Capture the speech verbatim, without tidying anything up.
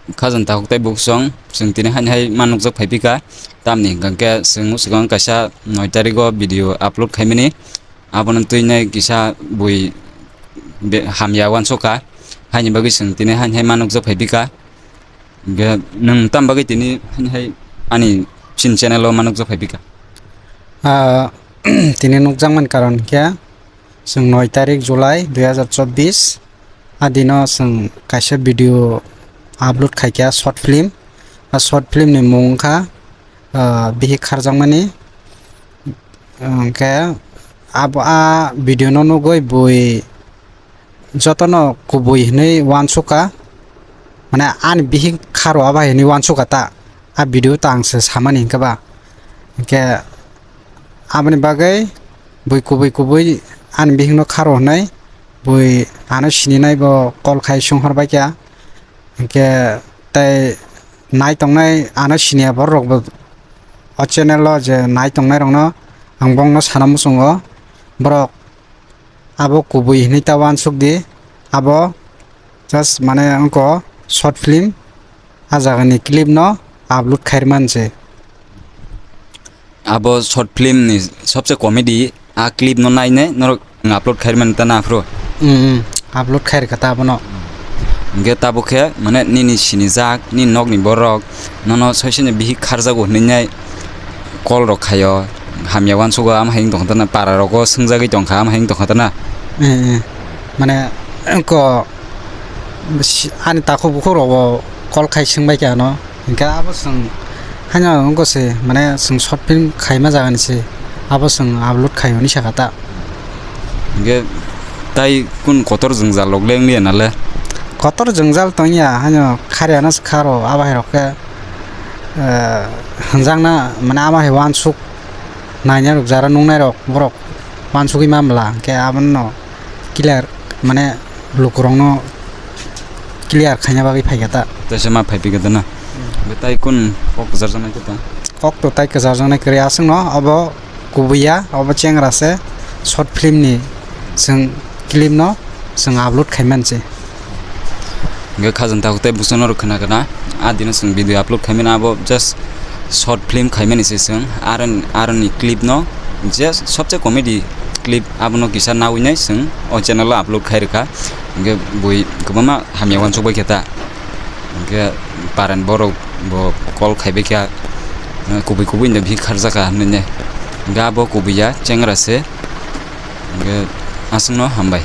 Khajang takhuk tei buksong, chwng tini haini hai ma nukjak phai phi kha. Tamni hwnkha khe chwng swkang kaisa noi tarigo video upload khaimani. Abono twi nai kisa bui be-, hamya uansuk kha. Haini bagwi chwng tini haini hai ma nukjak phai phi kha. Hwnkhe nwng tam bagwi tini haini hai ani chin channel o ma nukjak phai phi kha. Ah, tini nukjakmani karon khe chwng noi tarik July dui hazar chobbish. A dino chwng kaisa video upload khaikha, short film. A short film ni mung wngkha, ah, Bihik Kharjakmani. Hwnkhe abo a video no nugwi bui jotono kubui hinwi uansukha, mane ani bihik kharo abo hai hinwi uansukha ta. A video ta ang se samani hinkhe ba. Hinkhe aboni bagwi bui kubui kubui ani bihikno kharo hwnwi bui ano sininai bo call khai songhor baikha. Hinkhe tei nai tongnai ano siniya borok rokbo o channel o je nai tongnai rokno ang bongno sana muchungo. Borok abo kubui hinwi ta uansuk di, abo just mane wngkha short film, a jagani clip no upload khairman se. Abo short film ni sobse comedy a clip no naine norok upload khairman ta na phro. Mm, mm, upload khair kha ta abono. Hingke tabuk khe mane nini sinijak, nini nokni borok nono soisini bihik kharjago hinwi nai call rok khaio, hamya uansugo, ama hai wng tongkha tana, para rogo swngjagwi tongkha, ama hai wng tongkha tana. Eh, eh. Mane, ko, si-, ani takhuk bukhuk rogo call khai swngbai kha ano. Hingke abo chwng haino wngkha se, mane chwng short film khaima jagani se, abo chwng upload khaio hinwi sakha ta. Hingke tai kun kotor jwngjal rok le wngliya nale? Kotor jwngjal tongya, haino khariyana se kharo, abo hai rok khe, eh, hwnjakna, mane abo hai uansuk naina rok, jara nungnai rok, borok uansugwi mamla, hingke abono clear, mane lukurokno clear khaina bagwi phaikha ta. Teisa ma phai phikha ta na? Hmm. Be tai kun kok kwcharjaknai khe ta? Kok to tai kwcharjaknai kwrwi aswkno, obo kubuya, obo chengra se, short film ni chwng clip no chwng upload khai man se. Hingke khajang takhuk tei buchung norok khna khna, a dino chwng video upload khai mani, abo just short film khai mani se chwng, aro, aroni clip no just sobse comedy clip abono kisa nawi nai chwng o channel o upload khai rwkha. Hingke bui kwbangma hamya uansuk bai khe ta. Hingke parent borok bo call khai bai kha, kubui kubui no bihik kharjak kha hinwi nai. Hingke abo kubuya chengra se. Hingke aswkno hambai.